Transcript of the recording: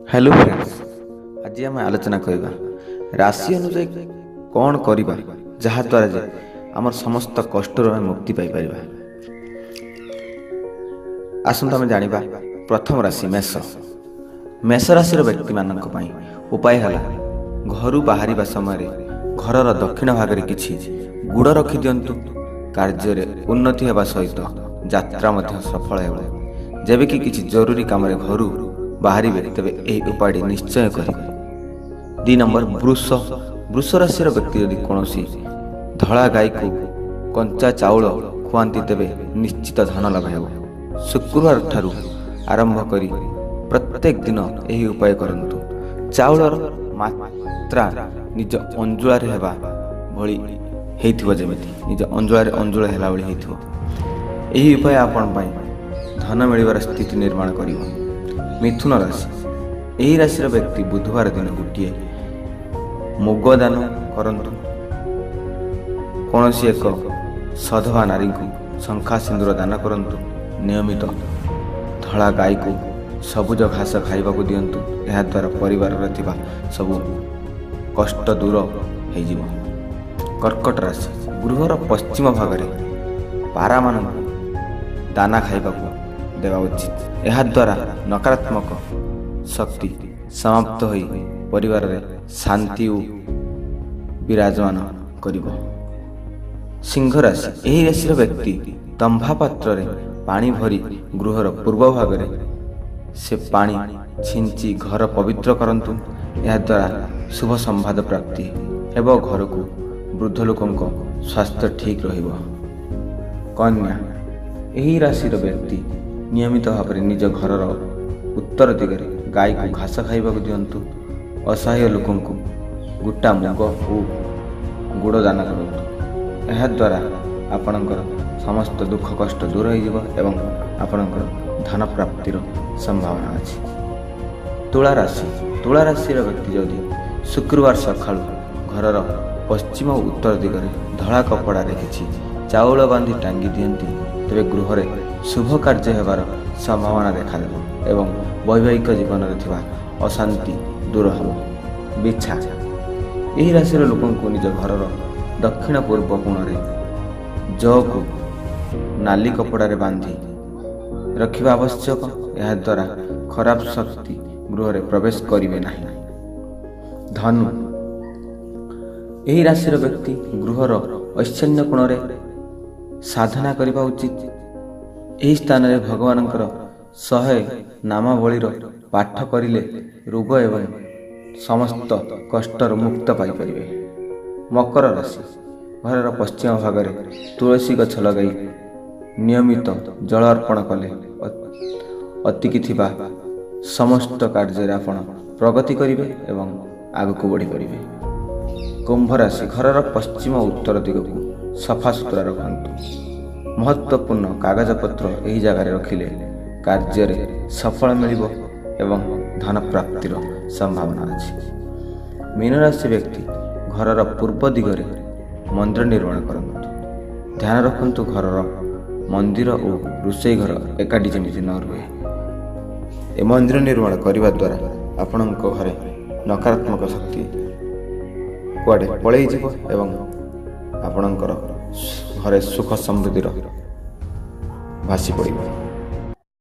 Hello friends, ଆଜି ଆମେ ଆଲୋଚନା କରିବା ରାଶି ଅନୁଯାୟୀ କ'ଣ କରିବା ଯାହାଦ୍ୱାରା ଯେ ଆମର ସମସ୍ତ କଷ୍ଟରୁ ଆମେ ମୁକ୍ତି ପାଇପାରିବା। ଆସନ୍ତୁ ଆମେ ଜାଣିବା। ପ୍ରଥମ ରାଶି ମେଷ। ମେଷ ରାଶିର ବ୍ୟକ୍ତିମାନଙ୍କ ପାଇଁ ଉପାୟ ହେଲା, ଘରୁ ବାହାରିବା ସମୟରେ ଘରର ଦକ୍ଷିଣ ଭାଗରେ କିଛି ଗୁଡ଼ ରଖିଦିଅନ୍ତୁ। କାର୍ଯ୍ୟରେ ଉନ୍ନତି ହେବା ସହିତ ଯାତ୍ରା ମଧ୍ୟ ସଫଳ ହେବ। ଯେବେ କି କିଛି ଜରୁରୀ କାମରେ ଘରୁ ବାହାରିବେ, ତେବେ ଏହି ଉପାୟଟି ନିଶ୍ଚୟ କରିବେ। 2 ନମ୍ବର ବୃଷ। ବୃଷ ରାଶିର ବ୍ୟକ୍ତି ଯଦି କୌଣସି ଧଳା ଗାଈକୁ କଞ୍ଚା ଚାଉଳ ଖୁଆନ୍ତି, ତେବେ ନିଶ୍ଚିତ ଧନ ଲାଭ ହେବ। ଶୁକ୍ରବାର ଠାରୁ ଆରମ୍ଭ କରି ପ୍ରତ୍ୟେକ ଦିନ ଏହି ଉପାୟ କରନ୍ତୁ। ଚାଉଳର ମାତ୍ରା ନିଜ ଅଞ୍ଜୁଳାରେ ହେବା ଭଳି ହେଇଥିବ, ଯେମିତି ନିଜ ଅଞ୍ଜୁଳାରେ ଅଞ୍ଜୁଳା ହେଲା ଭଳି ହେଇଥିବ। ଏହି ଉପାୟ ଆପଣ ପାଇଁ ଧନ ମିଳିବାର ସ୍ଥିତି ନିର୍ମାଣ କରିବ। ମିଥୁନ ରାଶି। ଏହି ରାଶିର ବ୍ୟକ୍ତି ବୁଧବାର ଦିନ ଗୋଟିଏ ମୁଗ ଦାନ କରନ୍ତୁ। କୌଣସି ଏକ ସଧବା ନାରୀଙ୍କୁ ଶଙ୍ଖା ସିନ୍ଦୁର ଦାନ କରନ୍ତୁ। ନିୟମିତ ଧଳା ଗାଈକୁ ସବୁଜ ଘାସ ଖାଇବାକୁ ଦିଅନ୍ତୁ। ଏହାଦ୍ୱାରା ପରିବାରରେ ଥିବା ସବୁ କଷ୍ଟ ଦୂର ହେଇଯିବ। କର୍କଟ ରାଶି। ଗୃହର ପଶ୍ଚିମ ଭାଗରେ ପାରାମାନଙ୍କୁ ଦାନା ଖାଇବାକୁ ଦେବା ଉଚିତ। ଏହାଦ୍ୱାରା ନକାରାତ୍ମକ ଶକ୍ତି ସମାପ୍ତ ହୋଇ ପରିବାରରେ ଶାନ୍ତି ଓ ବିରାଜମାନ କରିବ। ସିଂହ ରାଶି। ଏହି ରାଶିର ବ୍ୟକ୍ତି ତମ୍ଭା ପାତ୍ରରେ ପାଣି ଭରି ଗୃହର ପୂର୍ବ ଭାଗରେ ସେ ପାଣି ଛିଞ୍ଚି ଘର ପବିତ୍ର କରନ୍ତୁ। ଏହାଦ୍ୱାରା ଶୁଭ ସମ୍ବାଦ ପ୍ରାପ୍ତି ହେବ, ଘରକୁ ବୃଦ୍ଧ ଲୋକଙ୍କ ସ୍ୱାସ୍ଥ୍ୟ ଠିକ୍ ରହିବ। କନ୍ୟା। ଏହି ରାଶିର ବ୍ୟକ୍ତି ନିୟମିତ ଭାବରେ ନିଜ ଘରର ଉତ୍ତର ଦିଗରେ ଗାଈକୁ ଘାସ ଖାଇବାକୁ ଦିଅନ୍ତୁ। ଅସହାୟ ଲୋକଙ୍କୁ ଗୋଟା ମୁଗ ଓ ଗୁଡ଼ ଦାନ କରନ୍ତୁ। ଏହାଦ୍ୱାରା ଆପଣଙ୍କର ସମସ୍ତ ଦୁଃଖ କଷ୍ଟ ଦୂର ହୋଇଯିବ ଏବଂ ଆପଣଙ୍କର ଧନ ପ୍ରାପ୍ତିର ସମ୍ଭାବନା ଅଛି। ତୁଳା ରାଶି। ତୁଳା ରାଶିର ବ୍ୟକ୍ତି ଯଦି ଶୁକ୍ରବାର ସକାଳୁ ଘରର ପଶ୍ଚିମ ଓ ଉତ୍ତର ଦିଗରେ ଧଳା କପଡ଼ାରେ କିଛି ଚାଉଳ ବାନ୍ଧି ଟାଙ୍ଗି ଦିଅନ୍ତି, ତେବେ ଗୃହରେ ଶୁଭ କାର୍ଯ୍ୟ ହେବାର ସମ୍ଭାବନା ଦେଖାଦେବ ଏବଂ ବୈବାହିକ ଜୀବନରେ ଥିବା ଅଶାନ୍ତି ଦୂର ହେବ। ବିଛା। ଏହି ରାଶିର ଲୋକଙ୍କୁ ନିଜ ଘରର ଦକ୍ଷିଣ ପୂର୍ବ କୋଣରେ ଜଅକୁ ନାଲି କପଡ଼ାରେ ବାନ୍ଧି ରଖିବା ଆବଶ୍ୟକ। ଏହାଦ୍ୱାରା ଖରାପ ଶକ୍ତି ଗୃହରେ ପ୍ରବେଶ କରିବେ ନାହିଁ। ଧନୁ। ଏହି ରାଶିର ବ୍ୟକ୍ତି ଗୃହର ଐଶାନ୍ୟ କୋଣରେ ସାଧନା କରିବା ଉଚିତ। ଏହି ସ୍ଥାନରେ ଭଗବାନଙ୍କର 100 ନାମାବଳୀର ପାଠ କରିଲେ ରୋଗ ଏବଂ ସମସ୍ତ କଷ୍ଟରୁ ମୁକ୍ତ ପାଇପାରିବେ। ମକର ରାଶି। ଘରର ପଶ୍ଚିମ ଭାଗରେ ତୁଳସୀ ଗଛ ଲଗାଇ ନିୟମିତ ଜଳ ଅର୍ପଣ କଲେ ଅତିକି ଥିବା ସମସ୍ତ କାର୍ଯ୍ୟରେ ଆପଣ ପ୍ରଗତି କରିବେ ଏବଂ ଆଗକୁ ବଢ଼ିପାରିବେ। କୁମ୍ଭ ରାଶି। ଘରର ପଶ୍ଚିମ ଉତ୍ତର ଦିଗକୁ ସଫାସୁତୁରା ରଖନ୍ତୁ। ମହତ୍ତ୍ୱପୂର୍ଣ୍ଣ କାଗଜପତ୍ର ଏହି ଜାଗାରେ ରଖିଲେ କାର୍ଯ୍ୟରେ ସଫଳ ମିଳିବ ଏବଂ ଧନ ପ୍ରାପ୍ତିର ସମ୍ଭାବନା ଅଛି। ମୀନରାଶି ବ୍ୟକ୍ତି ଘରର ପୂର୍ବ ଦିଗରେ ମନ୍ଦିର ନିର୍ମାଣ କରନ୍ତୁ। ଧ୍ୟାନ ରଖନ୍ତୁ, ଘରର ମନ୍ଦିର ଓ ରୋଷେଇ ଘର ଏକାଠି ଯେମିତି ନ ରୁହେ। ଏ ମନ୍ଦିର ନିର୍ମାଣ କରିବା ଦ୍ୱାରା ଆପଣଙ୍କ ଘରେ ନକାରାତ୍ମକ ଶକ୍ତି କୁଆଡ଼େ ପଳେଇଯିବ ଏବଂ ଆପଣଙ୍କର ଘରେ ସୁଖ ସମୃଦ୍ଧିର ଭାସି ପଡ଼ିବ।